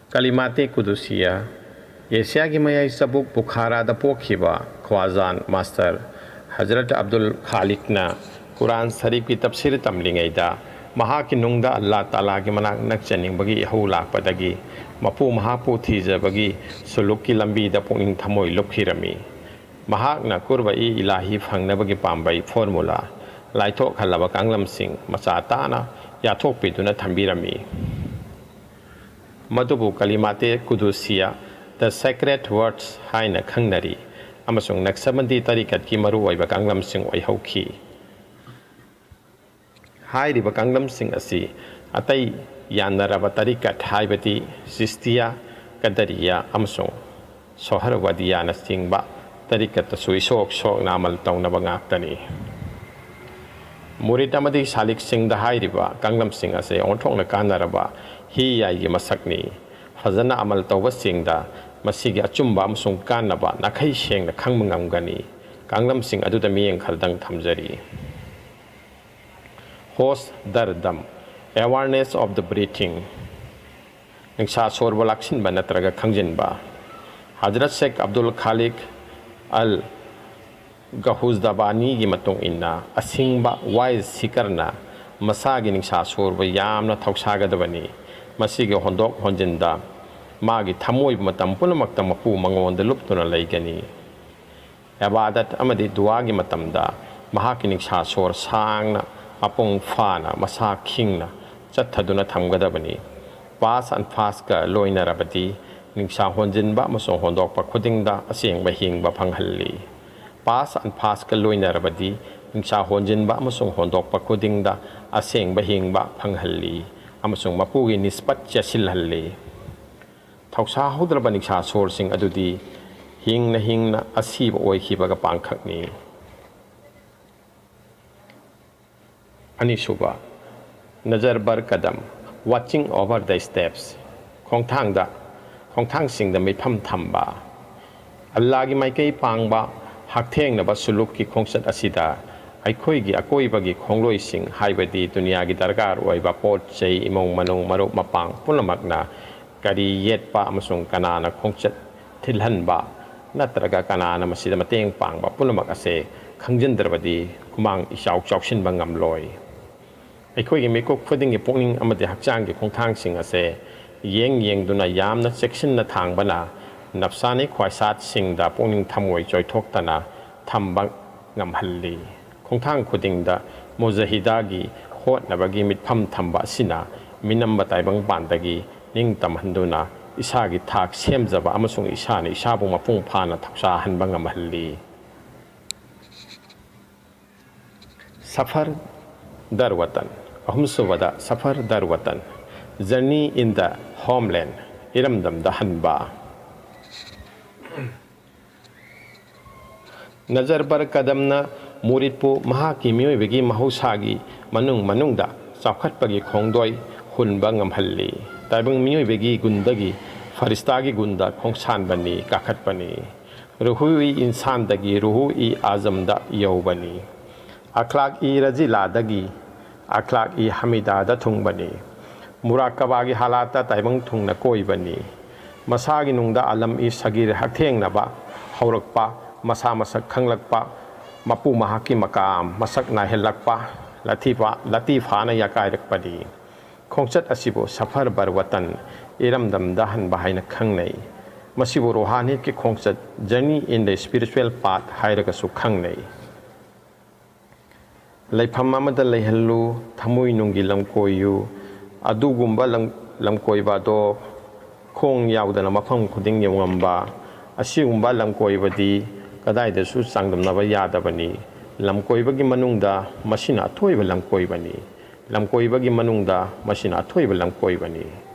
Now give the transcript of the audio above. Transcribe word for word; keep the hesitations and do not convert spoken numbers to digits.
ꯀꯂꯤꯃꯥꯇꯦ ꯀꯨꯗꯨꯁꯤꯌꯥ꯫ ꯑꯦꯁꯤꯌꯥꯒꯤ ꯃꯌꯥꯏ ꯆꯕꯨꯛ ꯕꯨꯈꯥꯔꯥꯗ ꯄꯣꯛꯈꯤꯕ ꯈ꯭ꯋꯥꯖꯥꯟ ꯃꯥꯁꯇꯔ ꯍꯖꯔꯠ ꯑꯕꯗꯨꯜ ꯈꯥꯂꯤꯛꯅ ꯀꯨꯔꯥꯟ ꯁꯔꯤꯐꯀꯤ ꯇꯞꯁꯤꯔ ꯇꯝꯂꯤꯉꯩꯗ ꯃꯍꯥꯛꯀꯤ ꯅꯨꯡꯗ ꯑꯜꯂꯥ ꯇꯥꯂꯥꯒꯤ ꯃꯅꯥꯛ ꯅꯛꯆꯅꯤꯡꯕꯒꯤ ꯏꯍꯧ ꯂꯥꯛꯄꯗꯒꯤ ꯃꯄꯨ ꯃꯍꯥꯛꯄꯨ ꯊꯤꯖꯕꯒꯤ ꯁꯨꯂꯨꯛꯀꯤ ꯂꯝꯕꯤꯗ ꯄꯨꯛꯅꯤꯡ ꯊꯃꯣꯏ ꯂꯨꯞꯈꯤꯔꯝꯃꯤ꯫ ꯃꯍꯥꯛꯅ ꯀꯨꯔꯕ ꯏ ꯏꯂꯥꯍꯤ ꯐꯪꯅꯕꯒꯤ ꯄꯥꯝꯕꯩ ꯐꯣꯔꯃꯨꯂꯥ ꯂꯥꯏꯊꯣꯛꯍꯜꯂꯕ ꯀꯥꯡꯂꯝꯁꯤꯡ ꯃꯆꯥ ꯇꯥꯅ ꯌꯥꯊꯣꯛꯄꯤꯗꯨꯅ ꯊꯝꯕꯤꯔꯝꯃꯤ꯫ ꯃꯗꯨꯕꯨ ꯀꯂꯤꯃꯥꯇꯦ ꯀꯨꯗꯨꯁꯤꯌꯥ, The Sacred Words ꯍꯥꯏꯅ ꯈꯪꯅꯔꯤ, ꯑꯃꯁꯨꯡ ꯅꯛꯁꯕꯟꯗꯤ ꯇꯔꯤꯀꯠꯀꯤ ꯃꯔꯨꯑꯣꯏꯕ ꯀꯥꯡꯂꯝꯁꯤꯡ ꯑꯣꯏꯍꯧꯈꯤ꯫ ꯍꯥꯏꯔꯤꯕ ꯀꯥꯡꯂꯝꯁꯤꯡ ꯑꯁꯤ ꯑꯇꯩ ꯌꯥꯅꯔꯕ ꯇꯔꯤꯀꯠ, ꯍꯥꯏꯕꯗꯤ ꯆꯤꯁꯇꯤꯌꯥ, ꯀꯗꯔꯤꯌꯥ ꯑꯃꯁꯨꯡ ꯁꯣꯍꯔꯋꯥꯗꯤꯌꯥꯅꯆꯤꯡꯕ ꯇꯔꯤꯀꯠꯇꯁꯨ ꯏꯁꯣꯛ ꯁꯣꯛꯅ ꯑꯃꯜ ꯇꯧꯅꯕ ꯉꯥꯛꯇꯅꯤ꯫ ꯃꯨꯔꯤꯠ ꯑꯃꯗꯤ ꯁꯥꯂꯤꯛꯁꯤꯡꯗ ꯍꯥꯏꯔꯤꯕ ꯀꯥꯡꯂꯝꯁꯤꯡ ꯑꯁꯤ ꯑꯣꯟꯊꯣꯛꯅ ꯀꯥꯟꯅꯔꯕ ꯍꯤ ꯌꯥꯏꯒꯤ ꯃꯁꯛꯅꯤ꯫ ꯐꯖꯅ ꯑꯃꯜ ꯇꯧꯕꯁꯤꯡꯗ ꯃꯁꯤꯒꯤ ꯑꯆꯨꯝꯕ ꯑꯃꯁꯨꯡ ꯀꯥꯟꯅꯕ ꯅꯥꯈꯩ ꯁꯦꯡꯅ ꯈꯪꯕ ꯉꯝꯒꯅꯤ꯫ ꯀꯥꯡꯂꯝꯁꯤꯡ ꯑꯗꯨꯗ ꯃꯤꯠꯌꯦꯡ ꯈꯔꯗꯪ ꯊꯝꯖꯔꯤ꯫ ꯍꯣꯁ ꯗꯔꯗꯝ, Awareness of the Breathing, ꯅꯤꯡꯁꯥ ꯁꯣꯔꯕꯨ ꯂꯥꯛꯁꯤꯟꯕ ꯅꯠꯇ꯭ꯔꯒ ꯈꯪꯖꯤꯟꯕ꯫ ꯍꯖꯔꯠ ꯁꯦꯈ ꯑꯕꯗꯨꯜ ꯈꯥꯂꯤꯛ ꯑꯜ ꯒꯍꯨꯖꯗꯕꯥꯅꯤꯒꯤ ꯃꯇꯨꯡ ꯏꯟꯅ, ꯑꯁꯤꯡꯕ ꯋꯥꯏꯜ ꯁꯤꯀꯔꯅ ꯃꯁꯥꯒꯤ ꯅꯤꯡꯁꯥ ꯁꯣꯔꯕꯨ ꯌꯥꯝꯅ ꯊꯧꯁꯥꯒꯗꯕꯅꯤ꯫ ꯃꯁꯤꯒꯤ ꯍꯣꯟꯗꯣꯛ ꯍꯣꯟꯖꯤꯟꯗ ꯃꯥꯒꯤ ꯊꯃꯣꯏꯕꯨ ꯃꯇꯝ ꯄꯨꯝꯅꯃꯛꯇ ꯃꯄꯨ ꯃꯉꯣꯟꯗ ꯂꯨꯞꯇꯨꯅ ꯂꯩꯒꯅꯤ꯫ ꯏꯕꯥꯗꯠ ꯑꯃꯗꯤ ꯗꯨꯋꯥꯒꯤ ꯃꯇꯝꯗ ꯃꯍꯥꯛꯀꯤ ꯅꯤꯡꯁꯥ ꯁꯣꯔ ꯁꯥꯡꯅ, ꯃꯄꯨꯡ ꯐꯥꯅ, ꯃꯁꯥ ꯈꯤꯡꯅ ꯆꯠꯊꯗꯨꯅ ꯊꯝꯒꯗꯕꯅꯤ꯫ ꯄꯥꯁ ꯑꯟꯐꯥꯁꯀ ꯂꯣꯏꯅꯔꯕꯗꯤ ꯅꯤꯡꯁꯥ ꯍꯣꯟꯖꯤꯟꯕ ꯑꯃꯁꯨꯡ ꯍꯣꯟꯗꯣꯛꯄ ꯈꯨꯗꯤꯡꯗ ꯑꯁꯦꯡꯕ ꯍꯤꯡꯕ ꯐꯪꯍꯜꯂꯤ꯫ ꯄꯥꯁ ꯑꯟꯐꯥꯁꯀ ꯂꯣꯏꯅꯔꯕꯗꯤ ꯅꯤꯡꯁꯥ ꯍꯣꯟꯖꯤꯟꯕ ꯑꯃꯁꯨꯡ ꯍꯣꯟꯗꯣꯛꯄ ꯈꯨꯗꯤꯡꯗ ꯑꯁꯦꯡꯕ ꯍꯤꯡꯕ ꯐꯪꯍꯜꯂꯤ ꯑꯃꯁꯨꯡ ꯃꯄꯨꯒꯤ ꯅꯤꯁꯄꯠ ꯆꯦꯁꯤꯜꯍꯜꯂꯤ꯫ ꯊꯧꯁꯥꯍꯧꯗ꯭ꯔꯕ ꯅꯤꯡꯁꯥ ꯁꯣꯔꯁꯤꯡ ꯑꯗꯨꯗꯤ ꯍꯤꯡꯅ ꯍꯤꯡꯅ ꯑꯁꯤꯕ ꯑꯣꯏꯈꯤꯕꯒ ꯄꯥꯡꯈꯛꯅꯤ꯫ ꯑꯅꯤꯁꯨꯕ, ꯅꯖꯔ ꯕꯔ ꯀꯗꯝ, Watching over the steps, ꯈꯣꯡꯊꯥꯡꯗ, ꯈꯣꯡꯊꯥꯡꯁꯤꯡꯗ ꯃꯤꯠꯐꯝ ꯊꯝꯕ꯫ ꯑꯜꯂꯥꯒꯤ ꯃꯥꯏꯀꯩ ꯄꯥꯡꯕ ꯍꯛꯊꯦꯡꯅꯕ ꯁꯨꯂꯨꯛꯀꯤ ꯈꯣꯡꯆꯠ ꯑꯁꯤꯗ ꯑꯩꯈꯣꯏꯒꯤ ꯑꯀꯣꯏꯕꯒꯤ ꯈꯣꯡꯂꯣꯏꯁꯤꯡ, ꯍꯥꯏꯕꯗꯤ ꯗꯨꯅꯤꯌꯥꯒꯤ ꯗꯔꯀꯥꯔ ꯑꯣꯏꯕ ꯄꯣꯠ ꯆꯩ, ꯏꯃꯨꯡ ꯃꯅꯨꯡ, ꯃꯔꯨꯞ ꯃꯄꯥꯡ ꯄꯨꯝꯅꯃꯛꯅ ꯀꯔꯤ ꯌꯦꯠꯄ ꯑꯃꯁꯨꯡ ꯀꯅꯥꯅ ꯈꯣꯡꯆꯠ ꯊꯤꯜꯍꯟꯕ ꯅꯠꯇ꯭ꯔꯒ ꯀꯅꯥꯅ ꯃꯁꯤꯗ ꯃꯇꯦꯡ ꯄꯥꯡꯕ ꯄꯨꯝꯅꯃꯛ ꯑꯁꯦ ꯈꯪꯖꯤꯟꯗ꯭ꯔꯕꯗꯤ ꯈꯨꯃꯥꯡ ꯏꯆꯥꯎ ꯆꯥꯎꯁꯤꯟꯕ ꯉꯝꯂꯣꯏ꯫ ꯑꯩꯈꯣꯏꯒꯤ ꯃꯤꯀꯨꯞ ꯈꯨꯗꯤꯡꯒꯤ ꯄꯨꯛꯅꯤꯡ ꯑꯃꯗꯤ ꯍꯛꯆꯥꯡꯒꯤ ꯈꯣꯡꯊꯥꯡꯁꯤꯡ ꯑꯁꯦ ꯌꯦꯡ ꯌꯦꯡꯗꯨꯅ ꯌꯥꯝꯅ ꯆꯦꯛꯁꯤꯟꯅ ꯊꯥꯡꯕꯅ ꯅꯞꯁꯥꯅꯤ ꯈ꯭ꯋꯥꯏꯁꯥꯠꯁꯤꯡꯗ ꯄꯨꯛꯅꯤꯡ ꯊꯃꯣꯏ ꯆꯣꯏꯊꯣꯛꯇꯅ ꯊꯝꯕ ꯉꯝꯍꯜꯂꯤ꯫ ꯈꯣꯡꯊꯥꯡ ꯈꯨꯗꯤꯡꯗ ꯃꯨꯖꯥꯍꯤꯗꯥꯒꯤ ꯍꯣꯠꯅꯕꯒꯤ ꯃꯤꯠꯐꯝ ꯊꯝꯕ ꯑꯁꯤꯅ ꯃꯤꯅꯝꯕ ꯇꯥꯏꯕꯪꯄꯥꯟꯗꯒꯤ ꯅꯤꯡꯇꯝꯍꯟꯗꯨꯅ ꯏꯁꯥꯒꯤ ꯊꯥꯛ ꯁꯦꯝꯖꯕ ꯑꯃꯁꯨꯡ ꯏꯁꯥꯅ ꯏꯁꯥꯕꯨ ꯃꯄꯨꯡ ꯐꯥꯅ ꯊꯧꯁꯥꯍꯟꯕ ꯉꯝꯍꯜꯂꯤ꯫ ꯁꯐꯔ ꯗꯔ ꯋꯇꯟ꯫ ꯑꯍꯨꯝꯁꯨꯕꯗ ꯁꯐꯔ ꯗꯔ ꯋꯇꯟ, Journey in the Homeland, ꯏꯔꯝꯗꯝꯗ ꯍꯟꯕ꯫ ꯅꯖꯔꯕꯔ ꯀꯗꯝꯅ ꯃꯨꯔꯤꯠꯄꯨ ꯃꯍꯥꯛꯀꯤ ꯃꯤꯑꯣꯏꯕꯒꯤ ꯃꯍꯧꯁꯥꯒꯤ ꯃꯅꯨꯡ ꯃꯅꯨꯡꯗ ꯆꯥꯎꯈꯠꯄꯒꯤ ꯈꯣꯡꯗꯣꯏ ꯍꯨꯟꯕ ꯉꯝꯍꯜꯂꯤ꯫ ꯇꯥꯏꯕꯪ ꯃꯤꯑꯣꯏꯕꯒꯤ ꯒꯨꯟꯗꯒꯤ ꯐꯔꯤꯁꯇꯥꯒꯤ ꯒꯨꯟꯗ ꯈꯣꯡꯁꯥꯟꯕꯅꯤ, ꯀꯥꯈꯠꯄꯅꯤ꯫ ꯔꯨꯍꯨ-ꯏ-ꯏꯟꯁꯥꯟꯗꯒꯤ ꯔꯨꯍꯨ-ꯏ-ꯑꯥꯖꯝꯗ ꯌꯧꯕꯅꯤ꯫ ꯑꯈ꯭ꯂꯥꯛ-ꯏ ꯔꯖꯤꯂꯥꯗꯒꯤ ꯑꯈ꯭ꯂꯥꯛ-ꯏ-ꯍꯃꯤꯗꯥꯗ ꯊꯨꯡꯕꯅꯤ꯫ ꯃꯨꯔꯥꯀꯕꯥꯒꯤ ꯍꯥꯂꯥꯠꯇ ꯇꯥꯏꯕꯪ ꯊꯨꯡꯅ ꯀꯣꯏꯕꯅꯤ꯫ ꯃꯁꯥꯒꯤ ꯅꯨꯡꯗ ꯑꯂꯝ-ꯏ-ꯁꯒꯤꯔ ꯍꯛꯊꯦꯡꯅꯕ ꯍꯧꯔꯛꯄ, ꯃꯁꯥ ꯃꯁꯛ ꯈꯪꯂꯛꯄ, ꯃꯄꯨ ꯃꯍꯥꯛꯀꯤ ꯃꯀꯥꯝ ꯃꯁꯛ ꯅꯥꯏꯍꯜꯂꯛꯄ, ꯂꯇꯤꯐꯥ-, ꯂꯇꯤꯐꯥꯅ ꯌꯥꯀꯥꯏꯔꯛꯄꯅꯤ꯫ ꯈꯣꯡꯆꯠ ꯑꯁꯤꯕꯨ ꯁꯐꯔ ꯕꯔ ꯋꯇꯟ, ꯏꯔꯝꯗꯝꯗ ꯍꯟꯕ ꯍꯥꯏꯅ ꯈꯪꯅꯩ꯫ ꯃꯁꯤꯕꯨ ꯔꯣꯍꯥꯅꯤꯌꯠꯀꯤ ꯈꯣꯡꯆꯠ, Journey in the Spiritual Path ꯍꯥꯏꯔꯒꯁꯨ ꯈꯪꯅꯩ꯫ ꯂꯩꯐꯝ ꯑꯃꯗ ꯂꯩꯍꯜꯂꯨ, ꯊꯃꯣꯏꯅꯨꯡꯒꯤ ꯂꯝꯀꯣꯏꯌꯨ꯫ ꯑꯗꯨꯒꯨꯝꯕ ꯂꯝ-, ꯂꯝꯀꯣꯏꯕ ꯑꯗꯣ ꯈꯣꯡ ꯌꯥꯎꯗꯅ ꯃꯐꯝ ꯈꯨꯗꯤꯡ ꯌꯧꯉꯝꯕ, ꯑꯁꯤꯒꯨꯝꯕ ꯂꯝꯀꯣꯏꯕꯗꯤ ꯀꯗꯥꯏꯗꯁꯨ ꯆꯥꯡꯗꯝꯅꯕ ꯌꯥꯗꯕꯅꯤ꯫ ꯂꯝꯀꯣꯏꯕꯒꯤ ꯃꯅꯨꯡꯗ ꯃꯁꯤꯅ ꯑꯊꯣꯏꯕ ꯂꯝꯀꯣꯏꯕꯅꯤ꯫ ꯂꯝꯀꯣꯏꯕꯒꯤ ꯃꯅꯨꯡꯗ ꯃꯁꯤꯅ ꯑꯊꯣꯏꯕ ꯂꯝꯀꯣꯏꯕꯅꯤ꯫